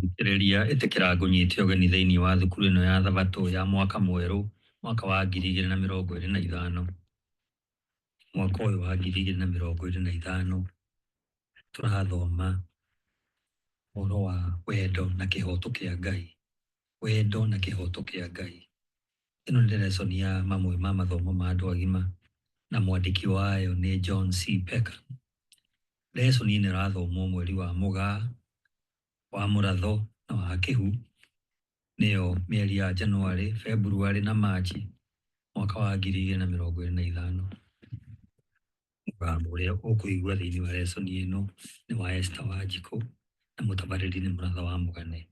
Thikĩrĩria ĩtĩkĩra ngũnyite ũgeni thĩinĩ wa thukuru ĩno ya Thabatũ ya mwaka mwerũ, mwaka wa 2025. Mwaka ũyũ wa 2025 tũrathoma ũhoro wa wendo na kĩhoto kĩa Ngai. Wendo na kĩhoto kĩa Ngai. Ĩno nĩ lesson ya mamwe ma mathomo ma andũ agima na mwandĩki wayo nĩ John C. Peckham. Lesson ĩno ĩrathomwo mweri wa Mũgaa, wa Mũratho na wa Kĩhu, nĩyo mĩeri ya Januarĩ, Februarĩ na Machi mwaka wa 2025. Mũgambo ũrĩa ũkũigua thĩinĩ wa lesson ĩno nĩ wa Esther Wanjikũ na mũtabarĩri nĩ Mũratho wa Mũgane.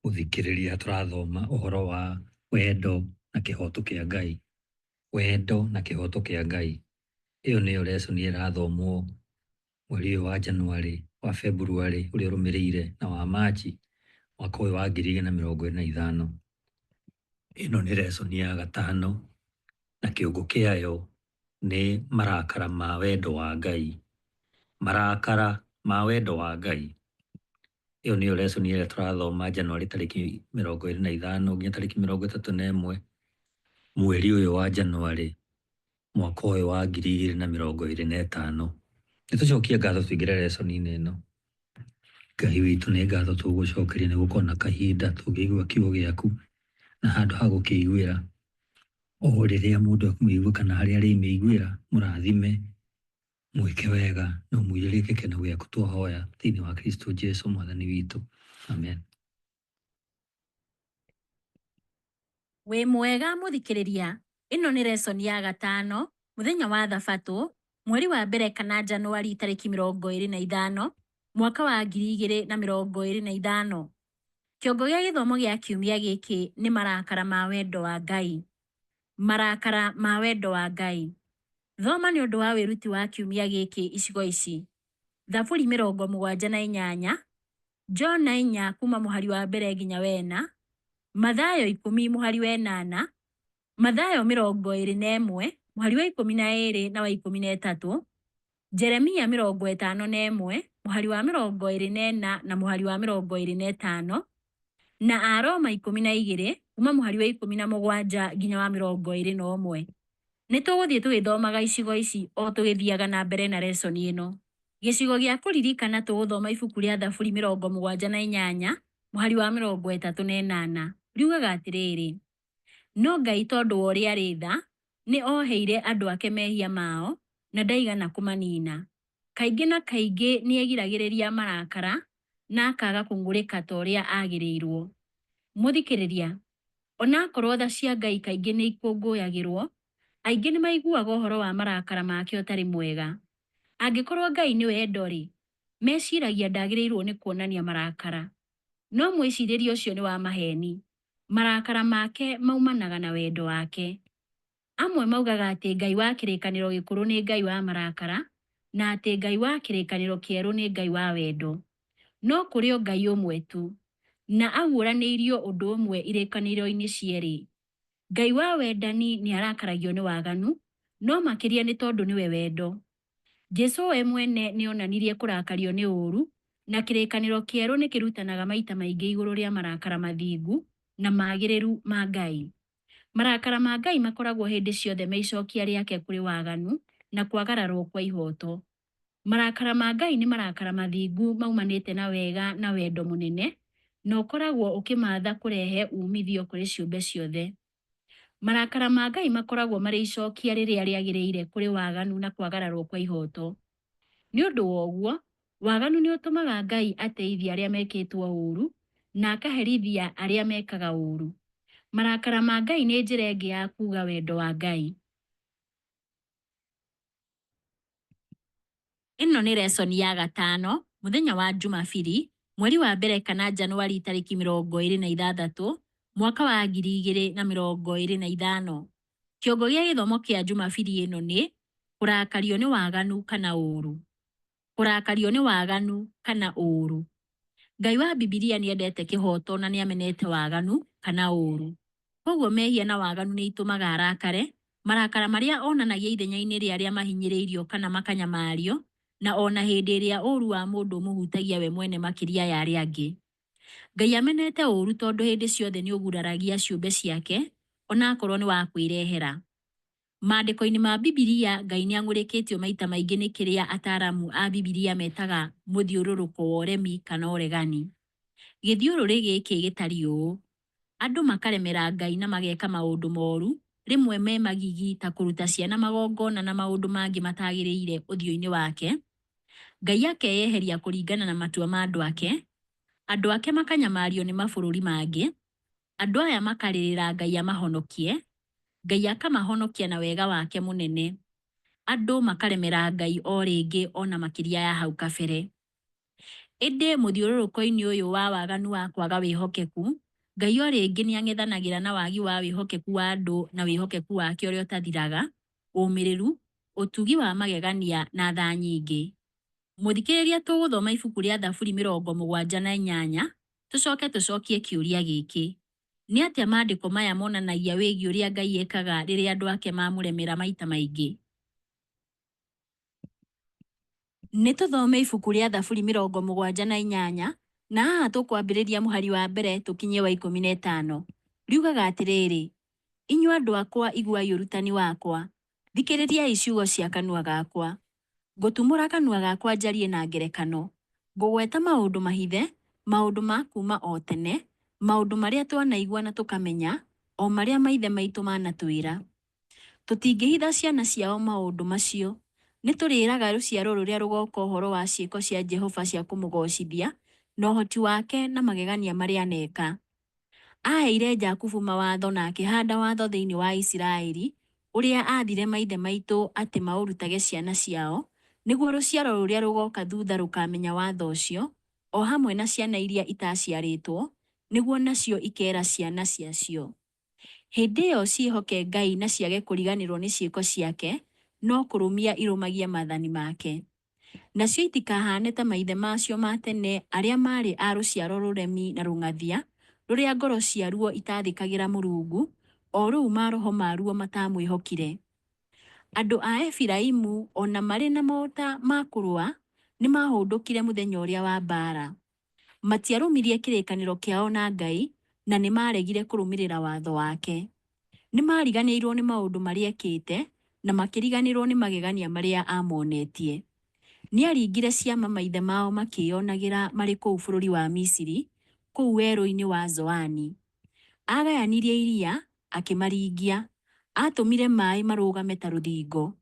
Mũthikĩrĩria tũrathoma ũhoro wa wendo na kĩhoto kĩa Ngai. Wendo na kĩhoto kĩa Ngai. Ĩyo nĩyo lesson ĩrathomwo mweri ũyũ wa Januarĩ, wa Februarĩ ũrĩa ũrũmĩrĩire na wa Machi mwaka ũyũ wa 2025. Ĩno nĩ lesson ya gatano na kĩongo kĩayo nĩ marakara ma wendo wa Ngai. Marakara ma wendo wa Ngai. Ĩyo nĩyo lesson ĩrĩa tũrathoma Januarĩ tarĩki 25 nginya tarĩki 31 mweri ũyũ wa Januarĩ mwaka ũyũ wa 2025. Nĩ tũcokie ngatho tũingĩre lesson-inĩ ĩno. Ngai witũ nĩ ngatho tũgũcokeria nĩ gũkorwo na kahinda tũngĩigua kiugo gĩaku na handũ ha gũkĩiguĩra o rĩrĩa mũndũ ekũmĩigua kana harĩa arĩmĩiguĩra mũrathime mwĩke wega na ũmũiyũrie gĩkeno gĩaku twahoya thĩinĩ wa Kristo Jesu mwathani witũ. Amen. Wĩ mwega mũthikĩrĩria, ĩno nĩ lesson ya gatano, mũthenya wa thabatũ, mweri wa mbere kana Januari tarĩki 25, mwaka wa 2025. Kĩongo gĩa gĩthomo gĩa kiumia gĩkĩ nĩ marakara ma wendo wa Ngai. Marakara ma wendo wa Ngai. Thoma nĩ ũndũ wa wĩruti wa kiumia gĩkĩ icigo ici: Thaburi 78, Jona 4 kuma mũhari wa mbere nginya wena, Mathayo 10 mũhari wa ĩnana, Mathayo 21 mũhari wa 12 na wa 13, Jeremia 51 mũhari wa 24 na mũhari wa 25, na Aroma 12 kuma mũhari wa 17 nginya wa 21. Nĩ tũgũthiĩ tũgĩthomaga icigo ici o tũgĩthiaga na mbere na lesson ĩno. Gĩcigo gĩa kũririkana tũgũthoma ibuku rĩa Thaburi 78 mũhari wa 38. Riugaga atĩrĩrĩ, no Ngai tondũ wa ũrĩa arĩ tha, nĩ oheire andũ ake mehia mao na ndaigana kũmanina. Kaingĩ na kaingĩ nĩ egiragĩrĩria marakara na akaga kũng'ũrĩka ta ũrĩa agĩrĩirwo. Mũthikĩrĩria, onakorwo tha cia Ngai kaingĩ nĩ ikũngũyagĩrwo, aingĩ nĩ maiguaga ũhoro wa marakara make ũtarĩ mwega. Angĩkorwo Ngai nĩ wendo-rĩ, meciragia ndagĩrĩirwo nĩ kuonania marakara. No mwĩcirĩrie ũcio nĩ wa maheni. Marakara make maumanaga na wendo wake. Amwe maugaga atĩ Ngai wa kĩrĩkanĩro gĩkũrũ nĩ Ngai wa marakara na atĩ Ngai wa kĩrĩkanĩro kĩerũ nĩ Ngai wa wendo. No kũrĩ o Ngai ũmwe tu, na aguũranĩirio ũndũ ũmwe irĩkanĩro-inĩ cierĩ. Ngai wa wendani nĩ arakaragio nĩ waganu, no makĩria nĩ tondũ nĩwe wendo. Jesu we mwene nĩ onanirie kũrakario nĩ ũũru, na kĩrĩkanĩro kĩerũ nĩ kĩrutanaga maita maingĩ igũrũ rĩa marakara mathingu na magĩrĩru ma Ngai. Marakara ma Ngai makoragwo hĩndĩ ciothe me icokia rĩake kũrĩ waganu na kwagararwo kwa ihooto. Marakara ma Ngai nĩ marakara mathingu maumanĩte na wega na wendo mũnene, na ũkoragwo ũkĩmatha kũrehe uumithio kũrĩ ciũmbe ciothe. Marakara ma Ngai makoragwo marĩ icokia rĩrĩa rĩagĩrĩire kũrĩ waganu na kwagararwo kwa ihooto. Nĩ ũndũ wa ũguo, waganu nĩ ũtũmaga Ngai ateithie arĩa mekĩtwo ũũru na akaherithia arĩa mekaga ũũru. Marakara ma Ngai nĩ njĩra ĩngĩ ya kuuga wendo wa Ngai. Ĩno nĩ lesson ya gatano, mũthenya wa Jumabiri, mweri wa mbere kana Januari tarĩki 26, mwaka wa 2025. Kĩongo gĩa gĩthomo kĩa Jumabiri ĩno nĩ kũrakario nĩ waganu kana ũũru. Kũrakario nĩ waganu kana ũũru. Ngai wa Bibilia nĩ endete kĩhooto na nĩ amenete waganu kana ũũru. Koguo mehia na waganu nĩ itũmaga arakare, Marakara marĩa onanagia ithenya-inĩ rĩa arĩa mahinyĩrĩirio kana makanyamario, na o na hĩndĩ ĩrĩa ũũru wa mũndũ ũmũhutagia we mwene makĩria ya arĩa angĩ. Ngai amenete ũũru tondũ hĩndĩ ciothe nĩ ũguraragia ciũmbe ciake, o na akorũo nĩ wa kwĩrehera. Maandĩko-inĩ ma Bibilia, Ngai nĩ ang'ũrĩkĩtio maita maingĩ nĩ kĩrĩa ataaramu a Bibilia metaga mũthiũrũrũko wa ũremi kana ũregani. Gĩthiũrũrĩ gĩkĩ gĩtariĩ ũũ, Andũ makaremera Ngai na mageka maũndũ moru, rĩmwe me magigi ta kũruta ciana magongona na maũndũ mangĩ matagĩrĩire ũthiũ-inĩ wake. Ngai akeyeheria kũringana na matua ma andũ ake. Andũ ake makanyamario nĩ mabũrũri mangĩ. Andũ aya makarĩrĩra Ngai amahonokie. Ngai akamahonokia na wega wake mũnene. Andũ makaremera Ngai o rĩngĩ o na makĩria ya hau kabere. Ĩndĩ mũthiũrũrũko-inĩ ũyũ wa waganu wa kwaga wĩhokeku, Ngai o rĩngĩ nĩ ang'ethanagĩra na wagi wa wĩhokeku wa andũ na wĩhokeku wake ũrĩa ũtathiraga, ũmĩrĩru, ũtugi wa magegania na tha nyingĩ. Mũthikĩrĩria tũgũthoma ibuku rĩa Thaburi 78 tũcoke tũcokie kĩũria gĩkĩ. Nĩ atĩa maandĩko maya monanagia wĩgiĩ ũrĩa Ngai ekaga rĩrĩa andũ ake mamũremera maita maingĩ? Nĩ tũthome ibuku rĩa Thaburi 78, na haha tũkwambĩrĩria mũhari wa mbere tũkinyie wa 15. Riugaga atĩrĩrĩ, Inyuĩ andũ akwa iguai ũrutani wakwa, thikĩrĩriai ciugo cia kanua gakwa. Ngũtumũra kanua gakwa njarie na ngerekano, ngũgweta maũndũ mahithe, maũndũ ma kuuma o tene, maũndũ marĩa twanaigua na tũkamenya, o marĩa maithe maitũ manatwĩra. Tũtingĩhitha ciana ciao maũndũ macio. Nĩ tũrĩĩraga rũciaro rũrĩa rũgooka ũhoro wa ciĩko cia Jehova cia kũmũgoocithia, na ũhoti wake na magegania marĩa aneka. Aaheire Jakubu mawatho na akĩhanda watho thĩinĩ wa Isiraeli, ũrĩa aathire maithe maitũ atĩ maũrutage ciana ciao, nĩguo rũciaro rũrĩa rũgooka thutha rũkaamenya watho ũcio, o hamwe na ciana iria itaaciarĩtwo, nĩguo nacio ikeera ciana ciacio. Hĩndĩ ĩyo ciĩhoke Ngai na ciage kũriganĩrũo nĩ ciĩko ciake, no kũrũmia irũmagie maathani make. Nacio itikahaane ta maithe ma cio ma tene arĩa maarĩ a rũciaro rũremi na rũng'athia, rũrĩa ngoro ciaruo itaathĩkagĩra Mũrungu, o rũu maroho maruo mataamwĩhokire. Andũ a Efiraimu, o na marĩ na mota ma kũrũa, nĩmahũndũkire mũthenya ũrĩa wa mbaara. Matiarũmirie kĩrĩkanĩro kĩao na Ngai, na nĩmaregire kũrũmĩrĩra watho wake. Nĩmariganĩirwo nĩ maũndũ marĩa ekĩte, na makĩriganĩrwo nĩ magegania marĩa aamonetie. Nĩaringire ciama maithe mao makĩĩonagĩra marĩ kũu bũrũri wa Misiri, kũu werũ-inĩ wa Zoani. Aagayanirie iria, akĩmaringia; aatũmire maaĩ marũgame ta rũthingo.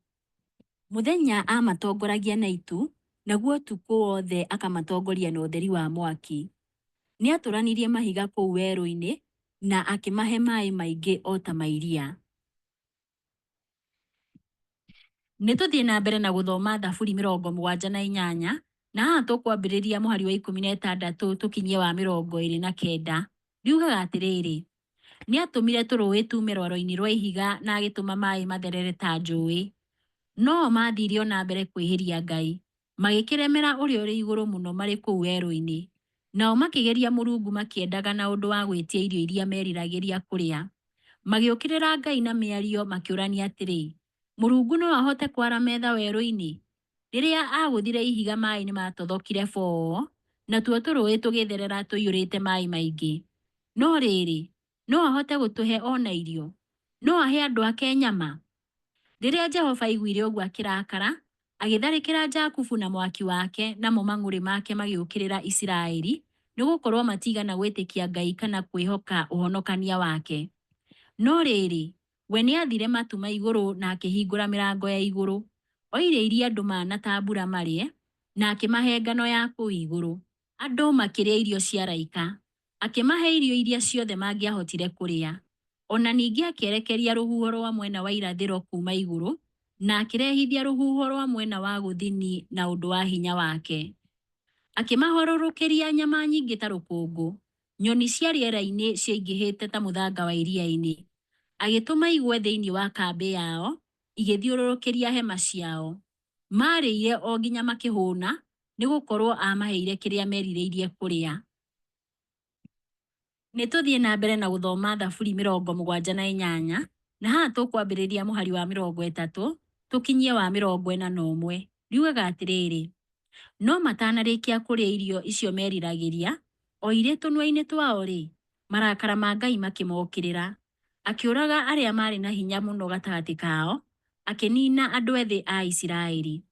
Mũthenya aamatongoragia na itu, naguo ũtukũ wothe akamatongoria na ũtheri wa mwaki. Nĩatũranirie mahiga kũu werũ-inĩ, na akĩmahe maaĩ maingĩ o ta ma iria. Nĩ tũthiĩ na mbere na gũthoma Thaburi 78, na haha tũkwambĩrĩria mũhari wa 16 tũkinyie wa 29. Riugaga atĩrĩrĩ, Nĩatũmire tũrũũĩ tuume rwaro-inĩ rwa ihiga na agĩtũma maaĩ matherere ta njũũĩ. No-o maathiire o na mbere kwĩhĩria Ngai, magĩkĩremera Ũrĩa-ũrĩ-Igũrũ-Mũno marĩ kũu werũ-inĩ. Nao makĩgeria Mũrungu makĩendaga na ũndũ wa gwĩtia irio iria meeriragĩria kũrĩa. Magĩũkĩrĩra Ngai na mĩario makĩũrania atĩrĩ, Mũrungu no ahote kwara metha werũ-inĩ? Rĩrĩa aagũthire ihiga maaĩ nĩmatothokire boo, natuo tũrũũĩ tũgĩtherera tũiyũrĩte maaĩ maingĩ. No rĩrĩ, no ahote gũtũhe o na irio? No ahe andũ ake nyama? Rĩrĩa Jehova aiguire ũguo akĩrakara, agĩtharĩkĩra Jakubu na mwaki wake, namo mang'ũrĩ make magĩũkĩrĩra Isiraeli, nĩgũkorwo matiigana gwĩtĩkia Ngai kana kwĩhoka ũhonokania wake. No rĩrĩ, we nĩathire matu ma igũrũ na akĩhingũra mĩrango ya igũrũ. Oirĩirie andũ mana ta mbura marĩe, na akĩmahe ngano ya kũu igũrũ. Andũ makĩrĩa irio cia araika, akĩmahe irio iria ciothe mangĩahotire kũrĩa. O na ningĩ akĩerekeria rũhuho rwa mwena wa irathĩro kuuma igũrũ, na akĩrehithia rũhuho rwa mwena wa gũthini na ũndũ wa hinya wake. Akĩmahorũrũkĩria nyama nyingĩ ta rũkũngũ, nyoni cia rĩera-inĩ ciaingĩhĩte ta mũthanga wa iria-inĩ. Agĩtũma igwe thĩinĩ wa kambĩ yao, igĩthiũrũrũkĩria hema ciao. Maarĩire o nginya makĩhũũna, nĩgũkorwo aamaheire kĩrĩa merirĩirie kũrĩa. Nĩ tũthiĩ na mbere na gũthoma Thaburi 78, Na haha tũkwambĩrĩria mũhari wa 30 tũkinyie wa 41. Riugaga atĩrĩrĩ, no matanarĩkia kũrĩa irio icio meriragĩria, o irĩ tũnua-inĩ twao-rĩ, marakara ma Ngai makĩmokĩrĩra. Akĩũraga arĩa maarĩ na hinya mũno gatagatĩ kao, akĩniina andũ ethĩ a Isiraeli.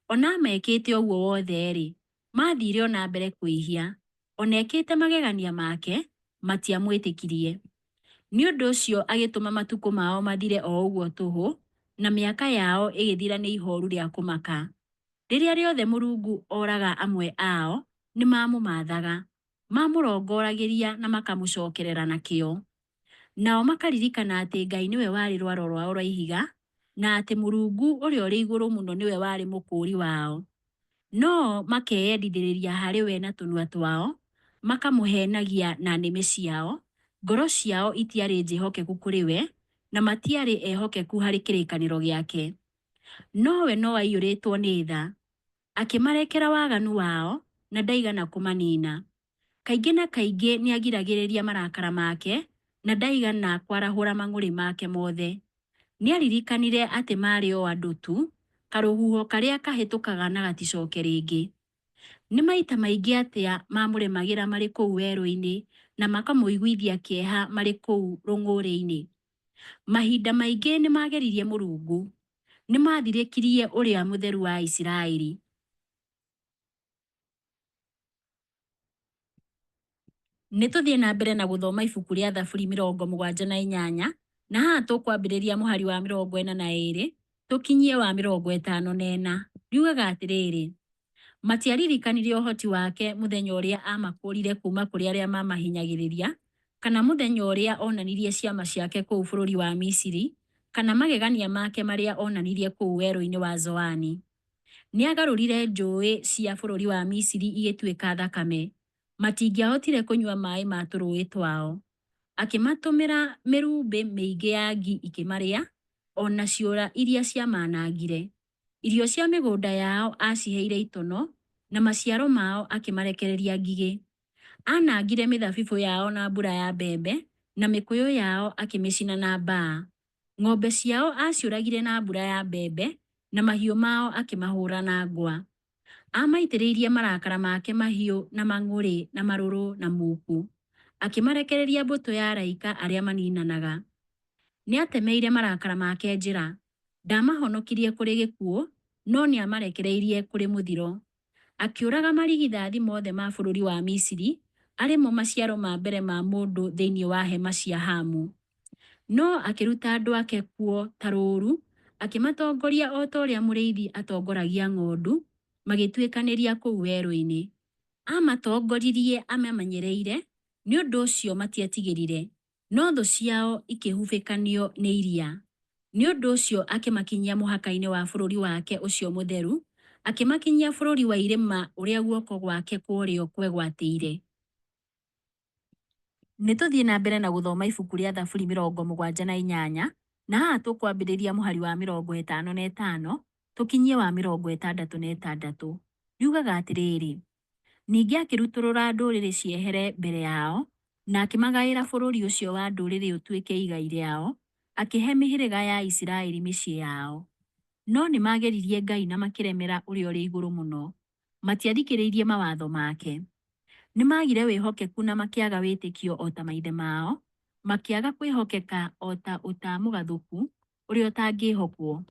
O na amekĩte ũguo wothe-rĩ, maathiire o na mbere kwĩhia. O na ekĩte magegania make, matiamwĩtĩkirie. Nĩ ũndũ ũcio agĩtũma matukũ mao mathire o ũguo tũhũ, na mĩaka yao ĩgĩthira nĩ ihooru rĩa kũmaka. Rĩrĩa rĩothe Mũrungu oraga amwe ao, nĩmamũmaathaga. Mamũrongoragĩria na makamũcookerera na kĩyo. Nao makaririkana atĩ Ngai nĩwe warĩ rwaro rwao rwa ihiga, na atĩ Mũrungu Ũrĩa ũrĩ Igũrũ Mũno nĩwe warĩ Mũkũũri wao. No-o makeyendithĩrĩria harĩ we na tũnua twao, makamũheenagia na nĩmĩ ciao, ngoro ciao itiarĩ njĩhokeku kũrĩ we, na matiarĩ ehokeku harĩ kĩrĩkanĩro gĩake. Nowe no aiyũrĩtwo nĩ tha, akĩmarekera waganu wao, na ndaigana kũmaniina. Kaingĩ na kaingĩ nĩagiragĩrĩria marakara make, na ndaigana kwarahũra mang'ũrĩ make mothe. Nĩaririkanire atĩ maarĩ o andũ tu, karũhuho karĩa kahĩtũkaga na gaticooke rĩngĩ. Nĩ maita maingĩ atĩa maamũremagĩra marĩ kũu werũ-inĩ, na makamũiguithia kĩeha marĩ kũu rũng'ũrĩ-inĩ! Mahinda maingĩ nĩmageririe Mũrungu, nĩmathirĩkirie Ũrĩa Mũtheru wa Isiraeli. Nĩ tũthiĩ na mbere na gũthoma ibuku rĩa Thaburi 78, na haha tũkwambĩrĩria mũhari wa 42 tũkinyie wa 54. Riugaga atĩrĩrĩ, Matiaririkanire ũhoti wake mũthenya ũrĩa aamakũũrire kuuma kũrĩ arĩa maamahinyagĩrĩria, kana mũthenya ũrĩa onanirie ciama ciake kũu bũrũri wa Misiri, kana magegania make marĩa onanirie kũu werũ-inĩ wa Zoani. Nĩagarũrire njũũĩ cia bũrũri wa Misiri igĩtuĩka thakame, matingĩahotire kũnyua maaĩ ma tũrũũĩ twao. Akĩmatũmĩra mĩrumbĩ mĩingĩ ya ngi ikĩmarĩa, o na ciũra iria ciamaanangire. Irio cia mĩgũnda yao aaciheire itono, na maciaro mao akĩmarekereria ngigĩ. Aanangire mĩthabibũ yao na mbura ya mbembe, na mĩkũyũ yao akĩmĩcina na mbaa. Ng'ombe ciao aaciũragire na mbura ya mbembe, na mahiũ mao akĩmahũũra na ngwa. Aamaitĩrĩirie marakara make mahiũ na mang'ũrĩ na marũrũ na muku, akĩmarekereria mbũtũ ya araika arĩa maniinanaga. Nĩatemeire marakara make njĩra. Ndaamahonokirie kũrĩ gĩkuũ, no nĩamarekereirie kũrĩ mũthiro. Akĩũraga marigithathi mothe ma bũrũri wa Misiri, arĩ mo maciaro ma mbere ma mũndũ thĩinĩ wa hema cia Hamu. No akĩruta andũ ake kuo ta rũũru, akĩmatongoria o ta ũrĩa mũrĩithi atongoragia ng'ondu, magĩtuĩkanĩria kũu werũ-inĩ. Aamatongoririe amamenyereire, nĩ ũndũ ũcio matietigĩrire, no thũ ciao ikĩhubĩkanio nĩ iria. Nĩ ũndũ ũcio akĩmakinyia mũhaka-inĩ wa bũrũri wake ũcio mũtheru, akĩmakinyia bũrũri wa irĩma ũrĩa guoko gwake kwa ũrĩo kwegwatĩire. Nĩ tũthiĩ na mbere na gũthoma ibuku rĩa Thaburi 78, na haha tũkwambĩrĩria mũhari wa 55 tũkinyie wa 66. Riugaga atĩrĩrĩ, Ningĩ akĩrutũrũra ndũrĩrĩ ciehere mbere yao, na akĩmagaĩra bũrũri ũcio wa ndũrĩrĩ ũtuĩke igai rĩao, akĩhe mĩhĩrĩga ya Isiraeli mĩciĩ yao. No nĩmageririe Ngai na makĩremera Ũrĩa-ũrĩ-Igũrũ-Mũno, matiathikĩrĩirie mawatho make. Nĩmaagire wĩhokeku na makĩaga wĩtĩkio o ta maithe mao, makĩaga kwĩhokeka o ta ũta mũgathũku, ũrĩa ũtangĩĩhokwo.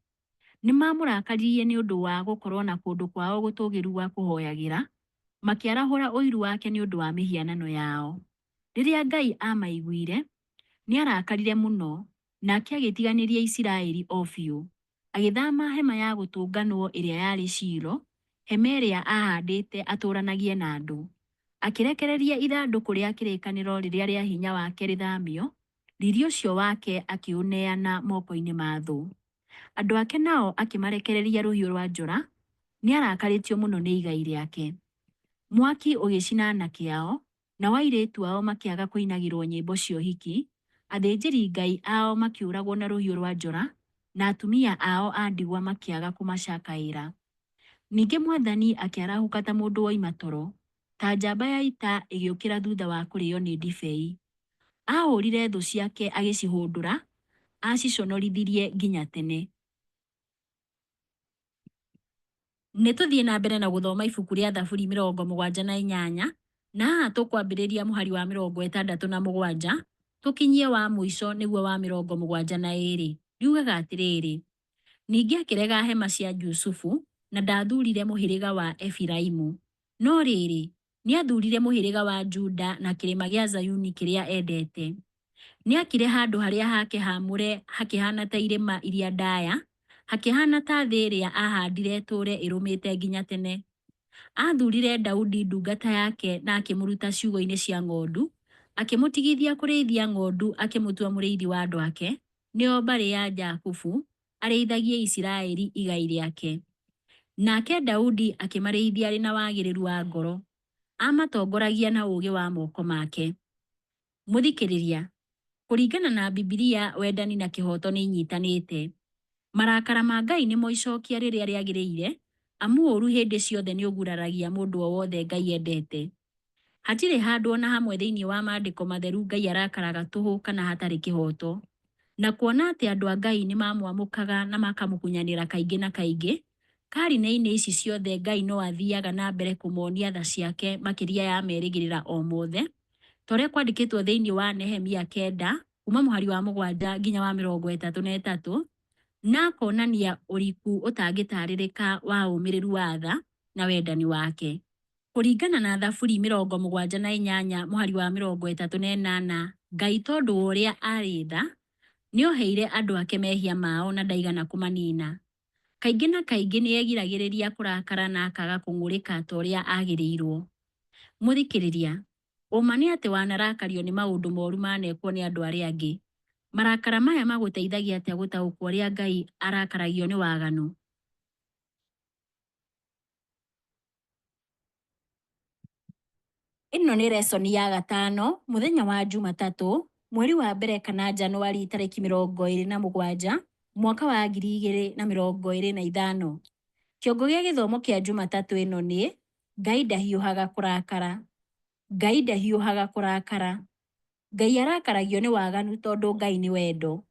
Nĩmamũrakaririe nĩ ũndũ wa gũkorwo na kũndũ kwao gũtũũgĩru gwa kũhooyagĩra, makĩarahũra ũiru wake nĩ ũndũ wa mĩhianano yao. Rĩrĩa Ngai aamaiguire, nĩarakarire mũno, nake agĩtiganĩria Isiraeli o biũ. Agĩthaama hema ya gũtũnganwo ĩrĩa yarĩ Shilo, hema ĩrĩa aahaandĩte atũũranagie na andũ. Akĩrekereria ithandũkũ rĩa kĩrĩkanĩro rĩrĩa rĩa hinya wake rĩthaamio, riiri ũcio wake akĩũneana moko-inĩ ma thũ. Andũ ake nao akĩmarekereria rũhiũ rwa njora, nĩarakarĩtio mũno nĩ igai rĩake. Mwaki ũgĩcina aanake ao, nao airĩtu ao makĩaga kũinagĩrwo nyĩmbo cia ũhiki, athĩnjĩri-Ngai ao makĩũragwo na rũhiũ rwa njora, na atumia ao a ndigwa makĩaga kũmacakaĩra. Ningĩ mwathani akĩarahũka ta mũndũ woima toro, ta njamba ya ita ĩgĩũkĩra thuutha wa kũrĩĩo nĩ ndibei. Aahũũrire thũ ciake agĩcihũndũra, Aaciconorithirie nginya tene. Nĩ tũthiĩ na mbere na gũthoma ibuku rĩa Thaburi 78, na haha tũkwambĩrĩria mũhari wa 67 tũkinyie wa mũico nĩguo wa 72. Riugaga atĩrĩrĩ, Ningĩ akĩrega hema cia Jusufu, na ndaathurire mũhĩrĩga wa Efiraimu. No rĩrĩ, nĩaathurire mũhĩrĩga wa Juda na kĩrĩma gĩa Zayuni kĩrĩa endete. Nĩaakire handũ harĩa hake haamũre hakĩhaana ta irĩma iria ndaya, hakĩhaana ta thĩ ĩrĩa aahaandire ĩtũũre ĩrũmĩte nginya tene. Aathurire Daudi ndungata yake na akĩmũruta ciugũ-inĩ cia ng'ondu, akĩmũtigithia kũrĩithia ng'ondu akĩmũtua mũrĩithi wa andũ ake, nĩo mbarĩ ya Jakubu, arĩithagie Isiraeli igai rĩake. Nake Daudi akĩmarĩithia arĩ na wagĩrĩru wa ngoro, aamatongoragia na ũũgĩ wa moko make. Mũthikĩrĩria, kũringana na Bibilia wendani na kĩhooto nĩ inyitanĩte. Marakara ma Ngai nĩmo icokia rĩrĩa rĩagĩrĩire, amu ũũru hĩndĩ ciothe nĩũguraragia mũndũ o wothe Ngai endete. Hatirĩ handũ o na hamwe thĩinĩ wa Maandĩko Matheru Ngai arakaraga tũhũ kana hatarĩ kĩhooto. Na kuona atĩ andũ a Ngai nĩmamwamũkaga na makamũkunyanĩra kaingĩ na kaingĩ, karine-inĩ ici ciothe Ngai no athiaga na mbere kũmonia tha ciake makĩria ya merĩgĩrĩra o mothe, ta ũrĩa kwandĩkĩtwo thĩinĩ wa Nehemia 9, kuuma mũhari wa 7 nginya wa 33, na akonania ũriku ũtangĩtarĩrĩka wa ũmĩrĩru wa tha na wendani wake. Kũringana na Thaburi 78 mũhari wa 38, Ngai tondũ wa ũrĩa arĩ tha, nĩoheire andũ ake mehia mao na ndaigana kũmanina. Kaingĩ na kaingĩ nĩegiragĩrĩria kũrakara na akaga kũng'ũrĩka ta ũrĩa agĩrĩirwo. Mũthikĩrĩria, ũma nĩ atĩ wanarakario nĩ maũndũ moru manekwo nĩ andũ arĩa angĩ. Marakara maya magũteithagia atĩa gũtaũkwo ũrĩa Ngai arakaragio nĩ waganu? Ĩno nĩ resoni ya gatano, mũthenya wa Jumatatũ, mweri wa mbere kana Januari tarĩki 27, mwaka wa 2025. Kĩongo gĩa gĩthomo kĩa Jumatatũ ĩno nĩ Ngai ndahiũhaga kũrakara. Ngai ndahiũhaga kũrakara. Ngai arakaragio nĩ waganu tondũ Ngai nĩ wendo.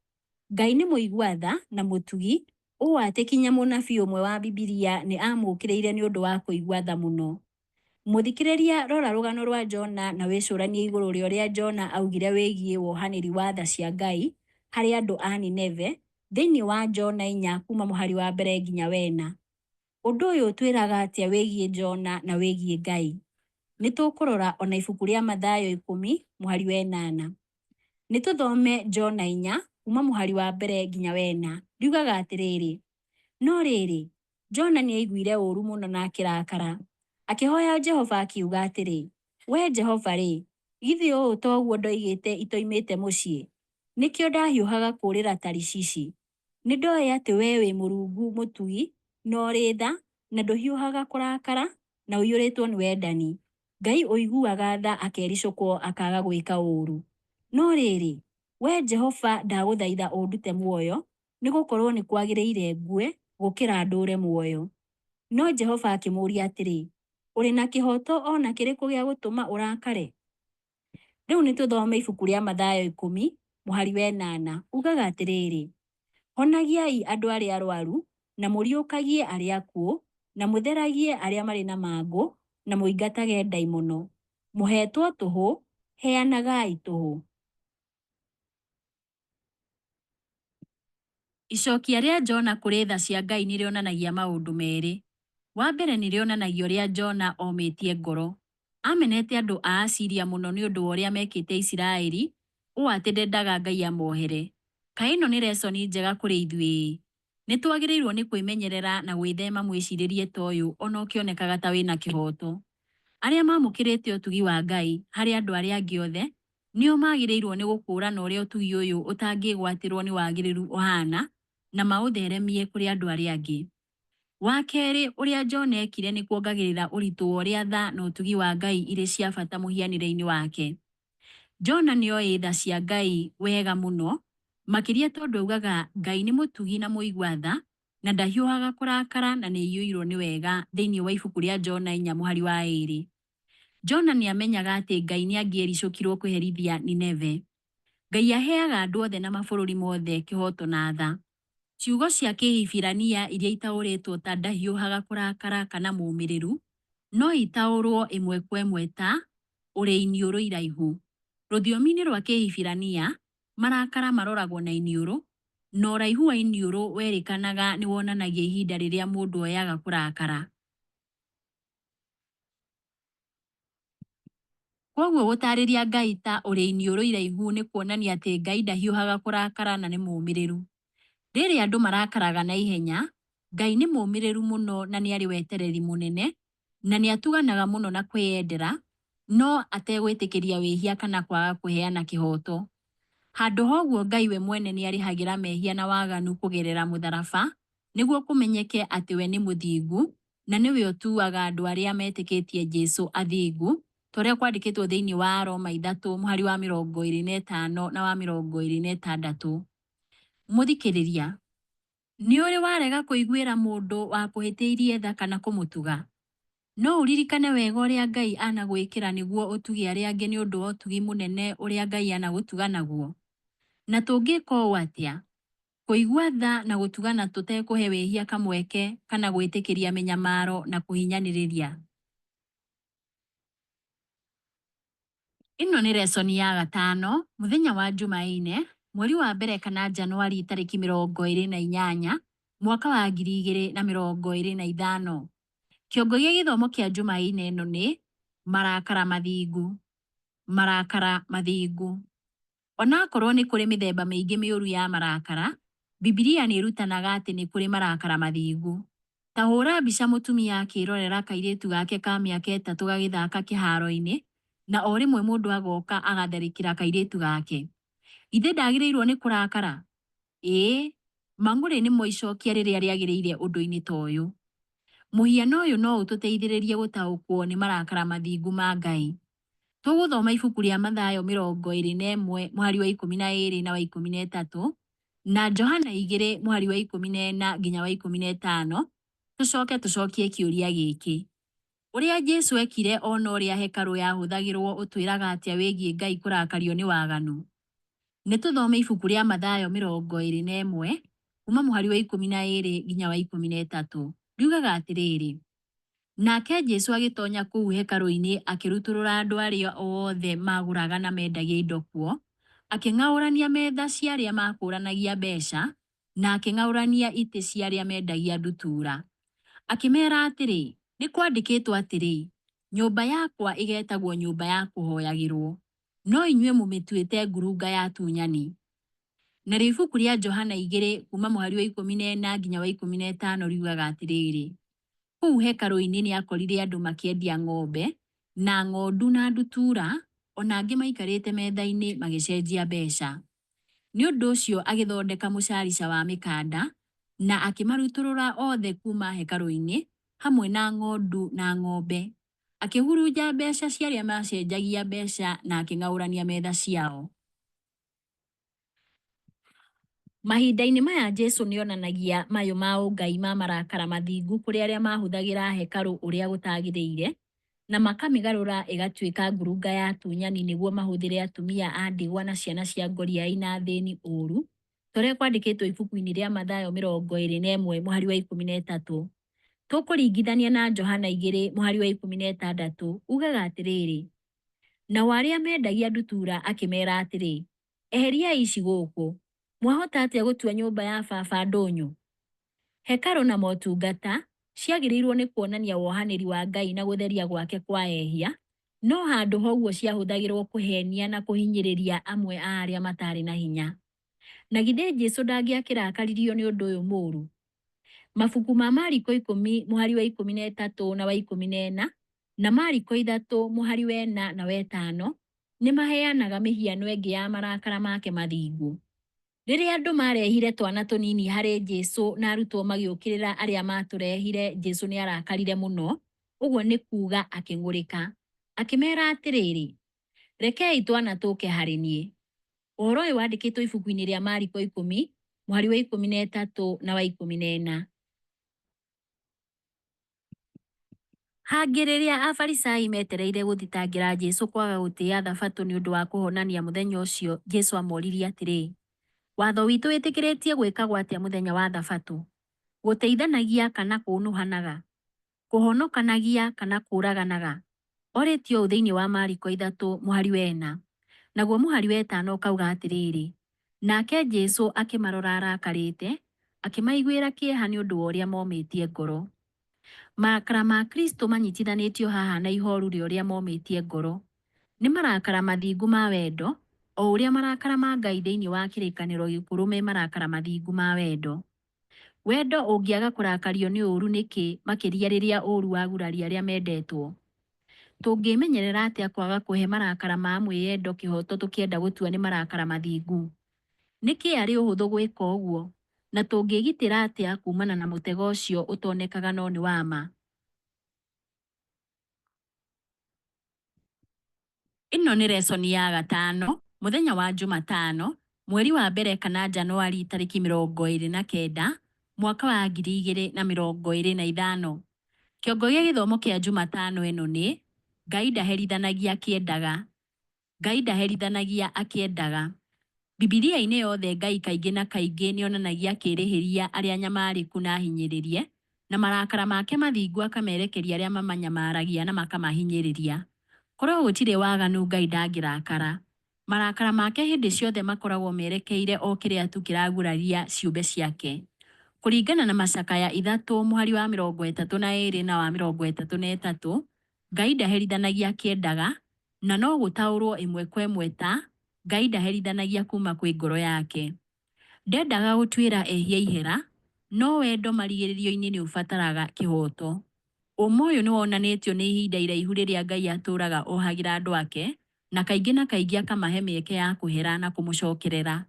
Ngai nĩ mũigua tha na mũtugi ũũ atĩ kinya mũnabii ũmwe wa Bibilia nĩ aamũũkĩrĩire nĩ ũndũ wa kũigua tha mũno. Mũthikĩrĩria, rora rũgano rwa Jona na wĩcũranie igũrũ rĩa ũrĩa Jona augire wĩgiĩ wohanĩri wa tha cia Ngai harĩ andũ a Nineve thĩinĩ wa Jona 4 kuuma mũhari wa mbere nginya wena. Ũndũ ũyũ ũtwĩraga atĩa wĩgiĩ Jona na wĩgiĩ Ngai? Nĩ tũkũrora o na ibuku rĩa Mathayo 10 mũhari wa ĩnana. Nĩ tũthome Jona 4 kuuma mũhari wa mbere nginya wena. Riugaga atĩrĩrĩ, No rĩrĩ, Jona nĩaiguire ũũru mũno na akĩrakara. Akĩhoya Jehova akiuga atĩrĩ, Wee Jehova-rĩ, githĩ ũũ toguo ndoigĩte itoimĩte mũciĩ? Nĩkĩo ndahiũhaga kũũrĩra Tarishishi. Nĩndoĩ atĩ wee wĩ Mũrungu mũtugi na ũrĩ tha, na ndũhiũhaga kũrakara, na ũiyũrĩtwo nĩ wendani, Ngai ũiguaga tha akericũkwo akaaga gwĩka ũũru. No rĩrĩ, Wee Jehova ndagũthaitha ũndute muoyo, nĩgũkorwo nĩ kwagĩrĩire ngue gũkĩra ndũũre muoyo. No Jehova akĩmũũria atĩrĩ, Ũrĩ na kĩhooto o na kĩrĩkũ gĩa gũtũma ũrakare? Rĩu nĩ tũthome ibuku rĩa Mathayo 10, mũhari wa ĩnana. Ugaga atĩrĩrĩ, Honagiai andũ arĩa arwaru, na mũriũkagie arĩa akuũ, na mũtheragie arĩa marĩ na mangũ, na mũingatage ndaimono. Mũheetwo tũhũ, heanagai tũhũ. Icokia rĩa Jona kũrĩ tha cia Ngai nĩ rĩonanagia maũndũ merĩ. Wa mbere nĩ rĩonanagia ũrĩa Jona omĩtie ngoro. Aamenete andũ a Asiria mũno nĩ ũndũ wa ũrĩa meekĩte Isiraeli ũũ atĩ ndendaga Ngai amohere. Kaĩ ĩno nĩ resoni njega kũrĩ ithuĩ-ĩ! Nĩ twagĩrĩirũo nĩ kwĩmenyerera na gwĩthema mwĩcirĩrie ta ũyũ o na ũkĩonekaga ta wĩ na kĩhooto. Arĩa mamũkĩrĩte ũtugi wa Ngai harĩ andũ arĩa angĩ othe, nĩo magĩrĩirũo nĩ gũkũũrana ũrĩa ũtugi ũyũ ũtangĩgwatĩrũo nĩ wagĩrĩru ũhaana na maũtheremie kũrĩ andũ arĩa angĩ. Wa kerĩ, ũrĩa Jona eekire nĩ kuongagĩrĩra ũritũ wa ũrĩa tha na ũtugi wa Ngai irĩ cia bata mũhianĩre-inĩ wake. Jona nĩ oĩ tha cia Ngai wega mũno, makĩria tondũ augaga Ngai nĩ mũtugi na mũigua tha, na ndahiũhaga kũrakara na nĩ aiyũirũo nĩ wega thĩinĩ wa ibuku rĩa Jona 4 mũhari wa 2. Jona nĩ aamenyaga atĩ Ngai nĩ angĩericũkirũo kũherithia Nineve. Ngai aheaga andũ othe na mabũrũri mothe kĩhooto na tha. Ciugo cia Kĩhibirania iria itaũrĩtwo ta ndahiũhaga kũrakara kana mũmĩrĩru, no itaũrũo ĩmwe kwa ĩmwe ta, ũrĩ iniũrũ iraihu. Rũthiomi-inĩ rwa Kĩhibirania, marakara maroragwo na iniũrũ, na ũraihu wa iniũrũ werĩkanaga nĩ wonanagia ihinda rĩrĩa mũndũ oyaga kũrakara. Kwoguo gũtaarĩria Ngai ta ũrĩ iniũrũ iraihu nĩ kuonania atĩ Ngai ndahiũhaga kũrakara na nĩ mũmĩrĩru. Rĩrĩa andũ marakaraga na ihenya, Ngai nĩ mũmĩrĩru mũno na nĩ arĩ wetereri mũnene, na nĩ atuganaga mũno na kwĩyendera, no ategwĩtĩkĩria wĩhia kana kwaga kũheana kĩhooto. Handũ ha ũguo Ngai we mwene nĩ arĩhagĩra mehia na waganu kũgerera mũtharaba, nĩguo kũmenyeke atĩ we nĩ mũthingu, na nĩwe ũtuaga andũ arĩa metĩkĩtie Jesu athingu, ta ũrĩa kwandĩkĩtwo thĩinĩ wa Aroma ithatũ mũhari wa 25 na wa 26. Mũthikĩrĩria, nĩ ũrĩ warega kũiguĩra mũndũ wakũhĩtĩirie tha kana kũmũtuga? No ũririkane wega ũrĩa Ngai anagwĩkĩra nĩguo ũtuge arĩa angĩ nĩ ũndũ wa ũtugi mũnene ũrĩa Ngai anagũtuga naguo? Na tũngĩka ũũ atĩa? Kũigua tha na gũtugana tũtekũhe wĩhia kamweke kana gwĩtĩkĩria mĩnyamaro na kũhinyanĩrĩria. Ĩno nĩ resoni ya gatano, mũthenya wa Jumaine, mweri wa mbere kana Januari tarĩki 28, mwaka wa 2025. Kĩongo gĩa gĩthomo kĩa Jumaine ĩno nĩ marakara mathingu. Marakara mathingu. Onakorwo nĩ kũrĩ mĩthemba mĩingĩ mĩũru ya marakara, Bibilia nĩ ĩrutanaga atĩ nĩ kũrĩ marakara mathingu. Ta hũra mbica mũtumia akĩrorera kairĩtu gake ka mĩaka 3 gagĩthaka kĩharo-inĩ, na o rĩmwe mũndũ agoka agatharĩkĩra kairĩtu gake. Githĩ ndagĩrĩirwo nĩ kũrakara? Ĩĩ, mang'ũrĩ nĩmo icokia rĩrĩa rĩagĩrĩire ũndũ-inĩ ta ũyũ. Mũhiano ũyũ no ũtũteithĩrĩrie gũtaũkwo nĩ marakara mathingu ma Ngai. Tũgũthoma ibuku rĩa Mathayo 21 mũhari wa 12 na wa 13, na Johana 2 mũhari wa 14 nginya wa 15, tũcoke tũcokie kĩũria gĩkĩ. Ũrĩa Jesu ekire ona ũrĩa hekarũ yahũthagĩrwo ũtwĩraga atĩa wĩgiĩ Ngai kũrakario nĩ waganu? Nĩ tũthome ibuku rĩa Mathayo 21 kuma mũhari wa 12 nginya wa 13. Riugaga atĩrĩrĩ, nake Jesu agĩtonya kũu hekarũ-inĩ akĩrutũrũra andũ arĩa othe maagũraga na mendagia indo kuo, akĩng'aũrania metha cia arĩa maakũũranagia mbeca, na akĩng'aũrania itĩ cia arĩa mendagia ndutura. Akĩmeera atĩrĩ, nĩ kwandĩkĩtwo atĩrĩ, 'Nyũmba yakwa ĩgeetagwo nyũmba ya kũhoyagĩrwo, no inyuĩ mũmĩtuĩte ngurunga ya atunyani. Narĩo ibuku rĩa Johana 2 kuma mũhari wa 14 nginya wa 15 riugaga atĩrĩrĩ, kũu hekarũ-inĩ nĩ akorire andũ makĩendia ng'ombe na ng'ondu na ndutura, o na angĩ maikarĩte metha-inĩ magĩcenjia mbeca. Nĩ ũndũ ũcio agĩthondeka mũcarica wa mĩkanda na akĩmarutũrũra othe kuuma hekarũ-inĩ, hamwe na ng'ondu na ng'ombe. Akĩhurunja mbeca cia arĩa maacenjagia mbeca na akĩng'aũrania metha ciao. Mahinda-inĩ maya Jesu nĩ onanagia mayũ ma ũngai ma marakara mathingu kũrĩ arĩa mahũthagĩra hekarũ ũrĩa gũtagĩrĩire, na makamĩgarũra ĩgatuĩka ngurunga ya atunyani nĩguo mahũthĩre atumia a ndigwa na ciana cia ngoriai na athĩni ũũru, ta ũrĩa kwandĩkĩtwo ibuku-inĩ rĩa Mathayo 21 mũhari wa 13. Tũkũringithania na Johana 2 mũhari wa 16 ugaga atĩrĩrĩ, nao arĩa mendagia ndutura akĩmeera atĩrĩ, eheriai ici gũkũ. Mwahota atĩa gũtua nyũmba ya baba ndũnyũ? Hekarũ na motungata ciagĩrĩirwo nĩ kuonania wohanĩri wa Ngai na gũtheria gwake kwa ehia, no handũ ha ũguo ciahũthagĩrwo kũheenia na kũhinyĩrĩria amwe a arĩa matarĩ na hinya. Na githĩ Jesu ndangĩakĩrakaririo nĩ ũndũ ũyũ mũũru? Mabuku ma Mariko 10 mũhari wa 13 na wa 14, na Mariko 3 mũhari wa 4 na wa 5 nĩ maheanaga mĩhiano ĩngĩ ya marakara make mathingu. Rĩrĩa andũ maarehire twana tũnini harĩ Jesu na arutwo magĩũkĩrĩra arĩa maatũrehire, Jesu nĩ arakarire mũno, ũguo nĩ kuuga akĩng'ũrĩka. Akĩmeera atĩrĩrĩ, rekei twana tũke harĩ niĩ. Ũhoro ũyũ wandĩkĩtwo ibuku-inĩ rĩa Mariko 10 mũhari wa 13 na wa 14. Hangĩ rĩrĩa Afarisai metereire gũthitangĩra Jesũ kwaga gũtĩĩa Thabatũ nĩ ũndũ wa kũhonania mũthenya ũcio, Jesũ amoririe atĩrĩ, Watho witũ wĩtĩkĩrĩtie gwĩkagwo atĩa mũthenya wa Thabatũ? Gũteithanagia kana kũũnũhanaga? Kũhonokanagia kana kũũraganaga? Orĩtio ũũ thĩinĩ wa Mariko ithatũ mũhari wa ĩna. Naguo mũhari wa ĩtano ũkauga atĩrĩrĩ, Nake Jesũ akĩmarora arakarĩte, akĩmaiguĩra kĩeha nĩ ũndũ wa ũrĩa momĩtie ngoro. Marakara ma Kristo manyitithanĩtio haha na ihooru rĩa ũrĩa momĩtie ngoro. Nĩ marakara mathingu ma wendo, o ũrĩa marakara ma Ngai thĩinĩ wa Kĩrĩkanĩro Gĩkũrũ me marakara mathingu ma wendo. Wendo ũngĩaga kũrakario nĩ ũũru nĩkĩ, makĩria rĩrĩa ũũru waguraria arĩa mendetwo? Tũngĩĩmenyerera atĩa kwaga kũhe marakara ma mwĩyendo kĩhooto tũkĩenda gũtua nĩ marakara mathingu? Nĩkĩ arĩ ũhũthũ gwĩka ũguo? Na tũngĩĩgitĩra atĩa kuumana na mũtego ũcio ũtonekaga no nĩ wa ma? Ĩno nĩ resoni ya gatano, mũthenya wa Njumatano, mweri wa mbere kana Njanũari tarĩki 29, mwaka wa 2025. Kĩongo gĩa gĩthomo kĩa Njumatano ĩno nĩ, Ngai ndaherithanagia akĩendaga. Ngai ndaherithanagia akĩendaga. Bibilia-inĩ yothe Ngai kaingĩ na kaingĩ nĩ onanagia akĩĩrĩhĩria arĩa anyamarĩku na ahinyĩrĩrie, na marakara make mathingu akamerekeria arĩa mamanyamaragia na makamahinyĩrĩria. Korũo gũtirĩ waganu Ngai ndangĩrakara. Marakara make hĩndĩ ciothe makoragwo merekeire o kĩrĩa tu kĩraguraria ciũmbe ciake. Kũringana na Macakaya ithatũ mũhari wa 32 na wa 33, Ngai ndaherithanagia akĩendaga, na no gũtaũrũo ĩmwe kwa ĩmwe ta, Ngai ndaherithanagia kuuma kwĩ ngoro yake. Ndendaga gũtuĩra ehia ihera, no wendo marigĩrĩrio-inĩ nĩ ũbataraga kĩhooto. Ũũma ũyũ nĩ wonanĩtio nĩ ihinda iraihu rĩrĩa Ngai atũũraga ohagĩra andũ ake, na kaingĩ na kaingĩ akamahe mĩeke ya kũhera na kũmũcokerera.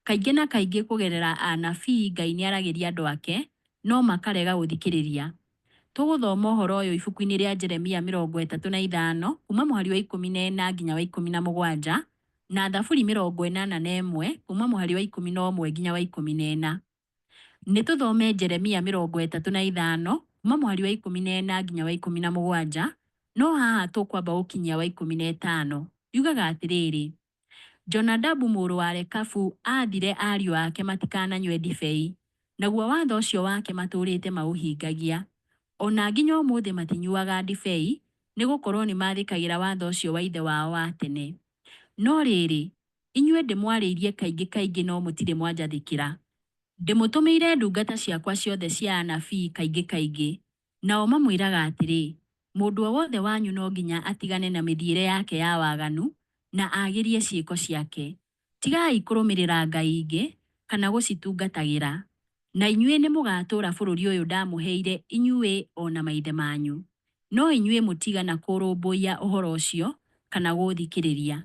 Kaingĩ na kaingĩ kũgerera anabii Ngai nĩ aragĩria andũ ake, no makarega gũthikĩrĩria. Tũgũthoma ũhoro ũyũ ibuku-inĩ rĩa Jeremia 35 kuuma mũhari wa 14 nginya wa 17, na Thaburi 81 kuuma mũhari wa 11 nginya wa 14. Nĩ tũthome Jeremia 35 kuuma mũhari wa 14 nginya wa 17, no haha tũkwamba gũkinyia wa 15. Yugaga atĩrĩrĩ, Jonadabu mũrũ wa Rekabu aathire ariũ ake matikananyue ndibei, naguo watho ũcio wake matũũrĩte maũhingagia. O na nginya ũmũthĩ matinyuaga ndibei, nĩgũkorwo nĩmathĩkagĩra watho ũcio wa ithe wao wa tene. No rĩrĩ, inyuĩ ndĩmwarĩirie kaingĩ kaingĩ no mũtirĩ mwanjathĩkĩra. Ndĩmũtũmĩire ndungata ciakwa ciothe cia anabii kaingĩ kaingĩ, nao mamwĩraga atĩrĩ, 'Mũndũ o wothe wanyu no nginya atigane na mĩthiĩre yake ya waganu na aagĩrie ciĩko ciake. Tigai kũrũmĩrĩra ngai ingĩ kana gũcitungatagĩra, na inyuĩ nĩmũgatũũra bũrũri ũyũ ndamũheire inyuĩ o na maithe manyu. No inyuĩ mũtiigana kũrũmbũiya ũhoro ũcio kana gũũthikĩrĩria.